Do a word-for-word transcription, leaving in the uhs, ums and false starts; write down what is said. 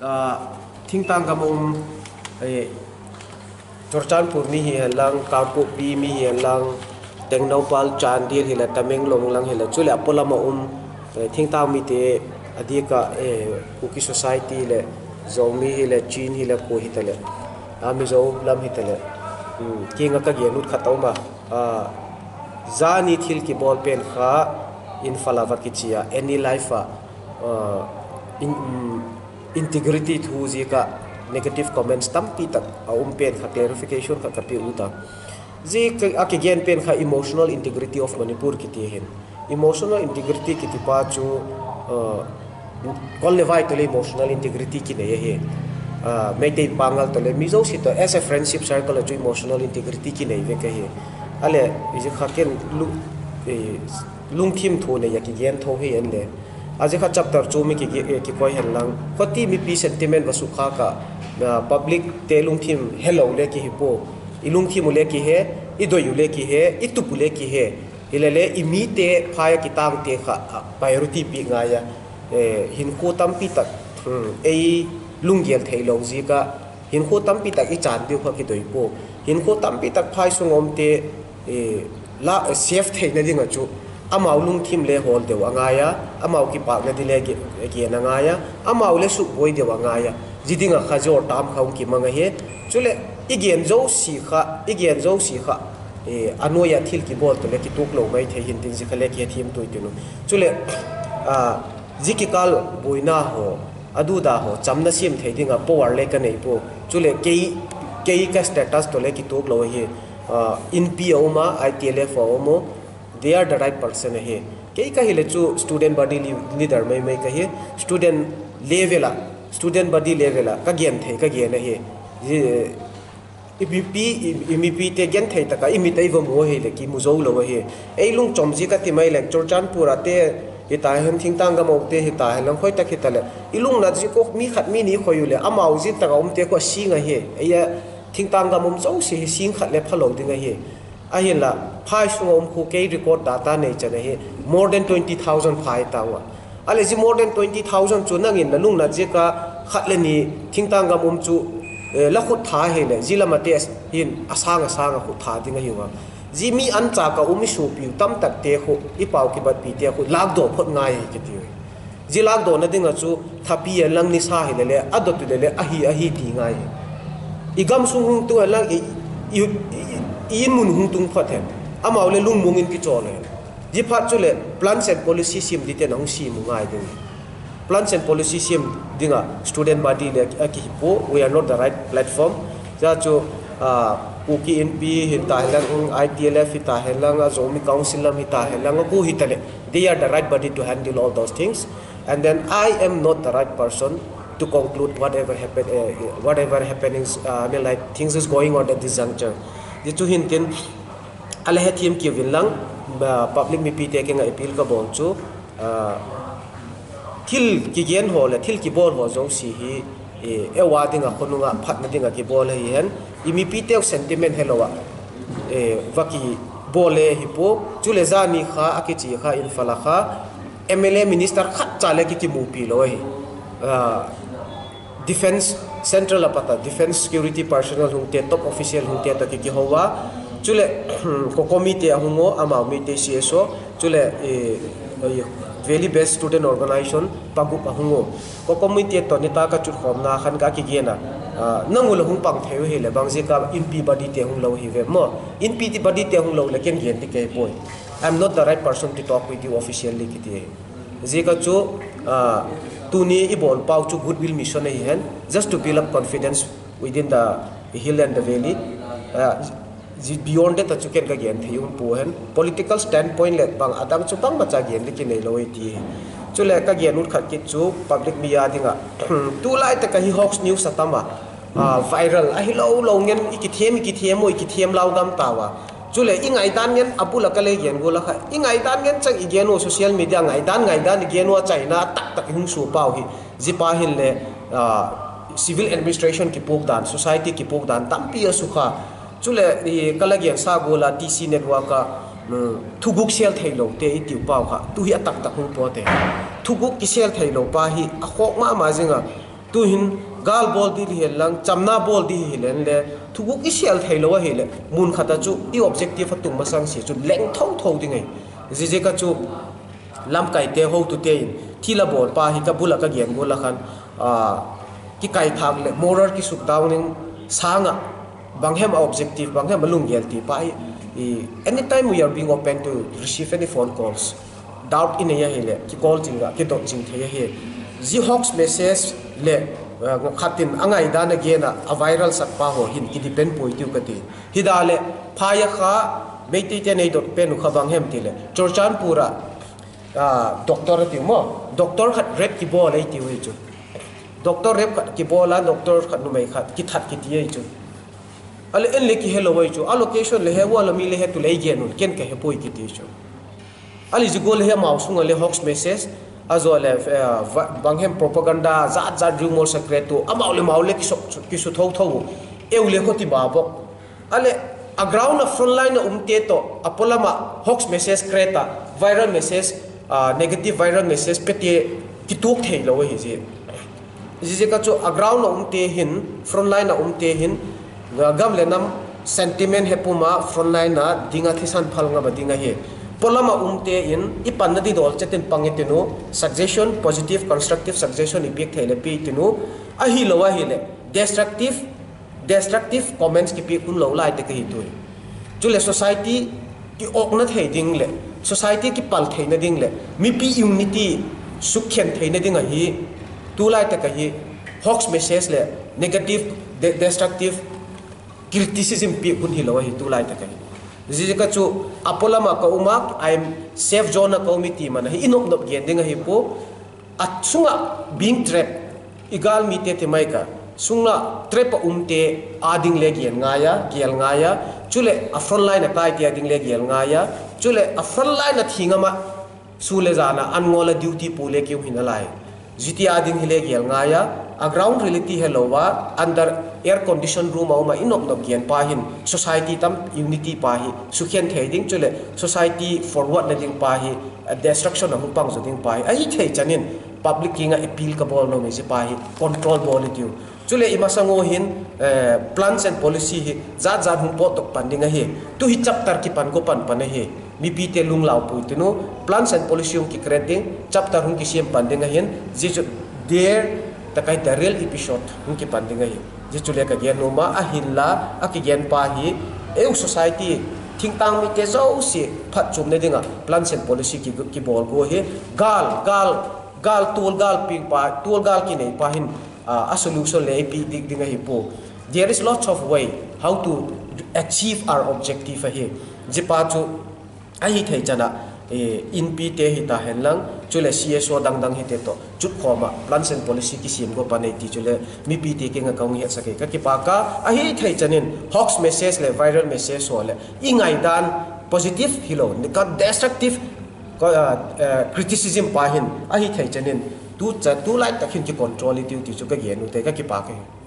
Ah, thingtang gam a um, eh, Churachandpur mi hi hen lang, Kangpokpi mi hi hen lang, Tengnoupal, Chandel hi le, Tamenglong lang hi le, chule apolam a um, eh, thingtang mite adih a, eh, Kuki society le, Zomi hi le, Chin hi le, Kho hi ta le, ah, Mizo lam hi ta le, hmm, kinga ka gen ut khat a um a, ah, jani thil kibol pen kha, Imphal a va kichi a, Any Life a, ah, in, um, integrity thu jeh a negative comments tampi tak a um pen kha clarification khat ka pe u ta. Jeh a kigen pen kha emotional integrity of Manipur kiti hin. Emotional integrity kiti pa chu, uh, Kol le vai toh le emotional integrity kinei ahi. Uh, Meitei Pangal toh le Mizo si toh as a friendship circle a chu emotional integrity kinei ve ka hi. Ale, ijeh kha ken lu, eh, lungthim thu nei a kigen tho hi en le. Ajeh kha chapter chu mi ki, eh, kikoi hen lang. Khoti mipi sentiment va sukha ka, ah, public te lungthim helou le kihi po. I lungthim u le kihe, i doi u le kihe, i tup u le kihe. Hi le le, i mite phai a kitang te kha, ah, priority pi ngai a. Eh, hinkho tampi tak, hmm, ei lunggel thei lou jeh a, hinkho tampi tak i chan diu kha kidoi po. Hinkho tampi tak phai sung a um te, eh, la, eh, save theina ding a chu, amau lungthim le hol diu a ngai a, amau kipakna ding le ge-, gen a ngai a, amau le suhboi diu a ngai a, jeh ding a kha jor tam kha hung kimang ahi. Chule, i gen jouse kha, i gen jouse kha, eh, a noi a thil kibol toh le kituak lou mai thei hin tin jeh kha le kihe thim tui tin u. Chule, ah, jeh kikal boina ho, aduda ho, chamna sem thei ding a power le ka nei po. Chule kei, kei ka status toh le kituak lou ahi. Ah, Inpi a um a, I T L F a um a, they are the right person ahi. Kei ka hi le chu student body li-, leader mai mai ka hi. Student level a, student body level a, ka gen thei, ka gen ahi. Ji-, I mipi, i, i mipi te gen thei tak a, i mit a i va mu ahi le, kimu jou lou ahi. Ei lungchom jeh ka ti mai leng, Churachandpur a te, hi ta hen, thingtang gam a um te, hi ta hen lang, khoi tak hi ta le. I lungnat jeh kho, mi khat mi ni khoi u le, amau jeh tak a um te kho sing ahi. Ei a, thingtang gam um jouse hi sing khat le pha lou ding ahi. Ahin la, phai sung a um khu kei record data nei chan ahi, more than twenty thousand phai ta u a. Ale jeh more than twenty thousand chu nangin na lungnat jeh a khat le ni thingtang gam um chu, eh, la khut tha ahi le, jeh lam a te hin asang asang a khut tha ding ahi u a. Jeh mi ancha ka um i sopi u tam tak te khu, i pau kibat pi te khu, lakdoh phot ngai ahi kiti u. Jeh lakdoh na ding a chu, thapi a lang nisa hi le le, adot u le le, ahi, ahi ti ngai. I gam sung hung tung a lang, i, i, i, i in mun hung tung phat hen. Amau le lungmong in kichol hen. Jeh phat chu le, plans and policy sem ding te na hung sem u ngai ding. Plans and policy sem ding a, student body le a kihi po, we are not the right platform. Jeh chu, ah, Kuki Inpi hi ta hen lang, I T L F hi ta hen lang, a Zomi Council lam hi ta hen lang, a khu hi ta le. They are the right body to handle all those things. And then I am not the right person to conclude whatever happen, uh, whatever happenings, uh, I mean, like, things is going on at this juncture. Jeh chu hin tin, ale hethem kei uvin lang, uh, public mipi te kiang a appeal ka bol chu, uh, thil kigen ho le, thil kibol ho jouse hi, eh, eiho a ding a khonung a phatna ding a kibol ahi hen, i mipi teu sentiment helou a, eh, va kibol le hi po, chule jani kha, a kichi kha, Imphal a kha, M L A minister khat cha le ki kimupi lou ahi. Ah, Defense, Central a pat a, Defense Security Personnel hung te, top official hung te toh ki kihou a. Chule, COCOMI te ahung o, amau Meitei C S O, chule, eh, eh, Valley Based Student Organization, PAGUP ahung o. COCOMI te toh nitah ka chutkhomna khan ka kigen a. Ah, nang u la hung pang thei u hi le, bang jeh a Inpi body te hung lou hi ve mo. Inpi body te hung lou le ken gen ding kei poi. I'm not the right person to talk with you officially kiti. Jeh a chu, ah, tuni i bol pau chu goodwill mission ahi hen, just to build up confidence within the hill and the valley. Ah, jeh beyond that a chu ken ka gen thei um poi hen. Political standpoint le bang adang chu bangma cha gen le kinei lou e ti. Chule ka gen ut khat kit chu public mi a ding a. Tulai tah a hi hoax news atam a. Ah, viral, ahi lou lou ngen, i kithem, i kithem u, i kithem lau gam tauva. Chule, i ngaidan ngen, abul a ka le gen gol a kha. I ngaidan ngen chang i gen u, social media ngaidan, ngaidan i gen u a China, tak tak i hung su pau hi. Jeh pa hin le, ah, civil administration kipuk dan, society kipuk dan, tampi a sukha. Chule, i ka la gen sa gol a T C network a, um, thuguk sel thei lou te i tiu pau kha. Tu hi a tak tak hung po te. Thuguk kisel thei lou pa hi, a khok mama jing a. Tuhin gal bol di hihen lang, chamna bol di hilen le, thuguk i sel thei lou ahile, mun khat a chu i objective a tung masang se chu leng tho tho ding ahi. Jijeh a chu lamkai te ho tu te in, thil a bol pa hi ka bul a ka gen bul a khan, ah, kikai thak le, moral kisuk down in sanga, bang hem a objective, bang hem a lunggel ti pa hi, i, anytime we are being open to receive any phone calls. Doubt i nei ahile, ki call jing a, ki dot jing thei ahi. Ji hoax message le, eh, khat in a ngaidan a gen a, a viral sat pa ho hin ki depend poi tiu ka ti. Hi da le, phai a kha, Meitei te nei dot pen u kha bang hem ti le. Churachandpur a, ah, doctor a tiu mo. Doctor khat rape ki bol ei tiu ei chu. Doctor rape khat ki bol a, doctor khat numei khat, ki that ki ti ei chu. Ale en le ki he lou ei chu. A location le he, wa la mi le he tu le ei gen un, ken ka he poi ki ti chu. Ali ji go le he mau sunga le hoax message, a zo le, eh, va-, bang hem propaganda, zat zat rumor secret tu, a mau le mau le ki sok, ki su tho tho. Eu le ho ti ba bok. Ale, a ground a front line a um te to, a polam a hoax message create a, viral message, ah, negative viral message pe te ki tuk thei lou hi ji. Jijeh a chu a ground a um te hin, front line a um te hin, ga-, gam le nam sentiment he pum a front line a ding a thisan phal ngam a ding ahi. Polam a um te in, i panna di dol chetin pang i tinu, suggestion, positive, constructive suggestion i piak thei le pi tinu, ahi lou ahile, destructive, destructive comments ki piak hun lou lai te ka hi tui. Chule society ki okna thei ding le, society ki pal theina ding le, mipi unity sukhen theina ding ahi, tulai te ka hi, hoax message le, negative, de-, destructive criticism pi hun hi lou ahi, tulai te ka hi. Jijeh a chu, a polam a ka um a, I'm safe zone a ka um i ti man ahi, i nop nop gen ding ahi po, a sunga being trap, i gal mi te ti mai ka, sunga trap a um te a ding le gel ngai a, gel ngai a, chule a front line a kai te a ding le gel ngai a, chule a front line a thi ngam a, su le jan a an ngol a duty pu le kiu hin a lai. Jiti a ding hi le gel ngai a, a ground reality he lou a, under air condition room a um a i nop nop gen pa hin, society tam unity pa hi, sukhen thei ding chule, society forward na ding pa hi, a destruction a hung pang zo ding pa hi. Ahi thei chanin public kinga appeal ka bol nom e, ji pa hi control bol i tiu. Chule i masang u hin, eh, plans and policy hi zat zat hung pot tok pan ding ahi. Tu hi chapter ki pan ko pan pan ahi. Mipi te lunglau pui tinu, plans and policy hung ki create ding, chapter hung ki siam pan ding ahin, ji chu there, ta kai the real episode hung ki pan ding ahi. Ji chu le ka gen nom a, ahin la, a ki gen pa hi, eu society, thingtang mi te zo si, phat chum ne dinga, plans and policy ki, ki bol ko hi, gal, gal, gal tul gal ping pa, tul gal ki nei pa hin, ah, a solution le pi dik ding ahi po. There is lots of way how to achieve our objective ahi. Ji pa chu ahi thei chana, eh, inpi te hi ta hen lang, chule C S O dang dang hi te to, chut khoma, plans and policy ki siam go pa nei ti chule, mipi te kinga ka hung hi sa ke, ka ki pa ka, ahi thei chanin, hoax message le, viral message ho le, i ngai dan, positive hi lou, ni ka destructive, ko, ah, eh, criticism pa hin, ahi thei chanin, tu cha, tu lai tak hin ki control i tiu ti chu ka gen u te, ka ki pa ka hi.